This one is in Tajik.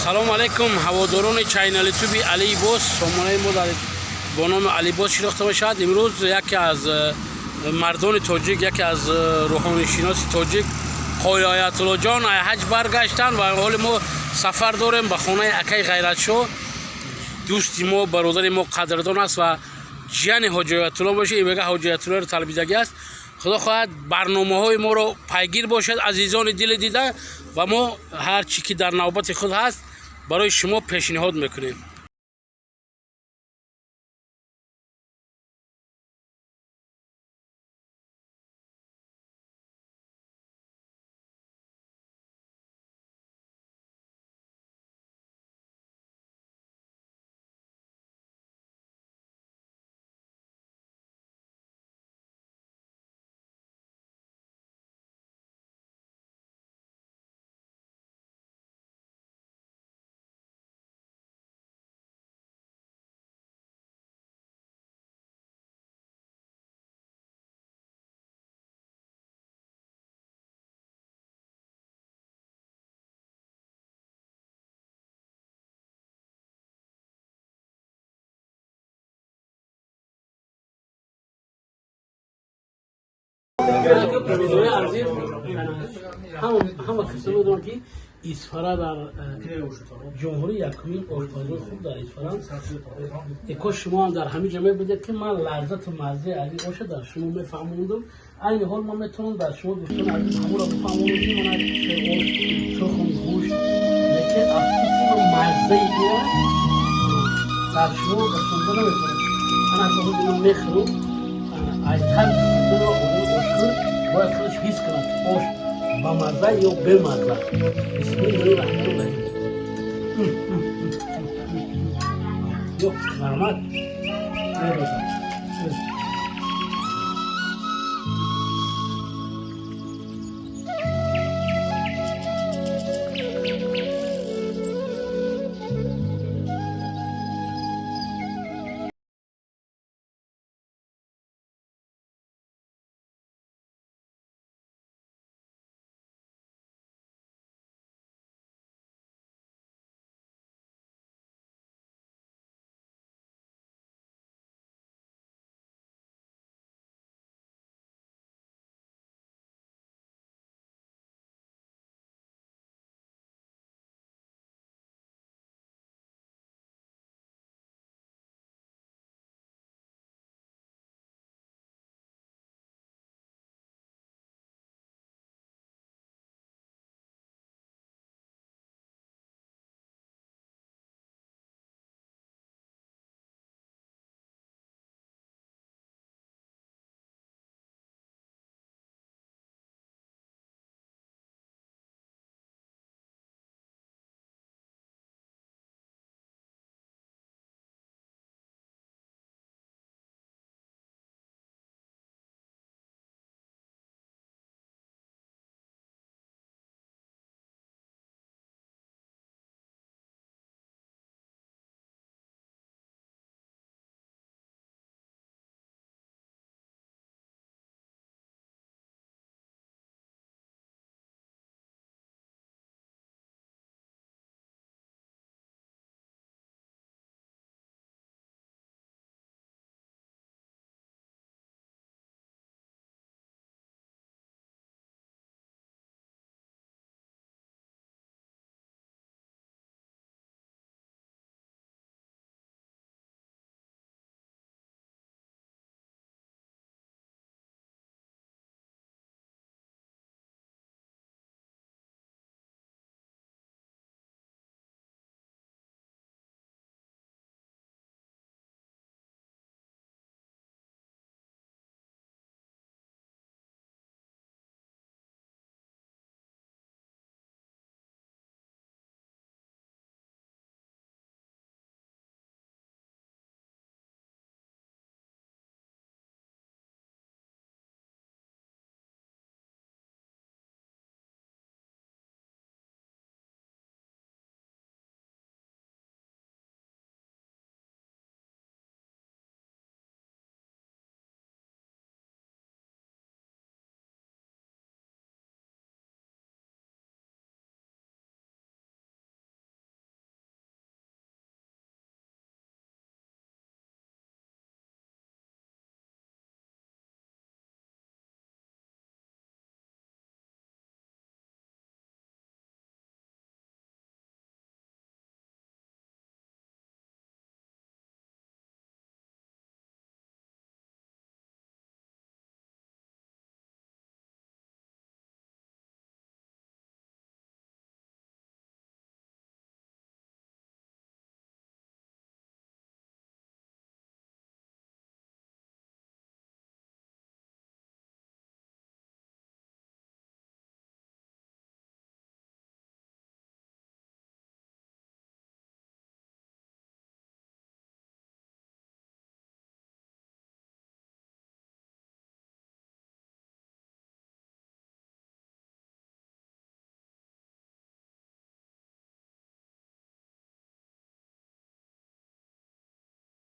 Салому алайкум, ҳаводорони чайнали туби Алибос. Сомонаи мо дар бо номи Алибос шинохта мешавад. Имрӯз яке аз мардони тоҷик, яке аз рӯҳонишиноси тоҷик Қои Оятуллоҷон ҳаҷ баргаштанд ва ҳоли мо сафар дорем ба хонаи акаи Ғайратшоҳ. Дӯсти мо, бародари мо, қадрдон аст ва ҷияни ҳоҷи Оятулло бошад. Ин мега ҳоҷи Оятуллоро талабидагӣ аст. Худо хоҳад, барномаҳои моро пайгир бошад, азизони дили дида, ва мо ҳар чӣ ки дар навбати худ ҳаст, барои шумо пешниҳод мекунем. Ҳама касо медонанд, ки Исфара дар ҷумҳурӣ якумин ошпазои хуб дар Исфара. Кош шумо ҳам дар ҳамин ҷо мебудед, ки ман лаззату маззаи аз ин оша дар шумо мефаҳмондум. Айни ҳол ман метавонам дар шумо, дӯстони азиз, ҳамонро бифаҳмонам, ки ман ош, тухм, гӯшт, лекин афсӯс, ман маззаи ира дар шумо расонда наметавонам. Ана ино мехӯрам. Ай тарзи хӯрдани одами ошхӯр бояд худаш ҳис кунад, ки ош ба мазза ё бемазза. Бисмиллоҳи раҳмони раҳим. Ё, марҳамат.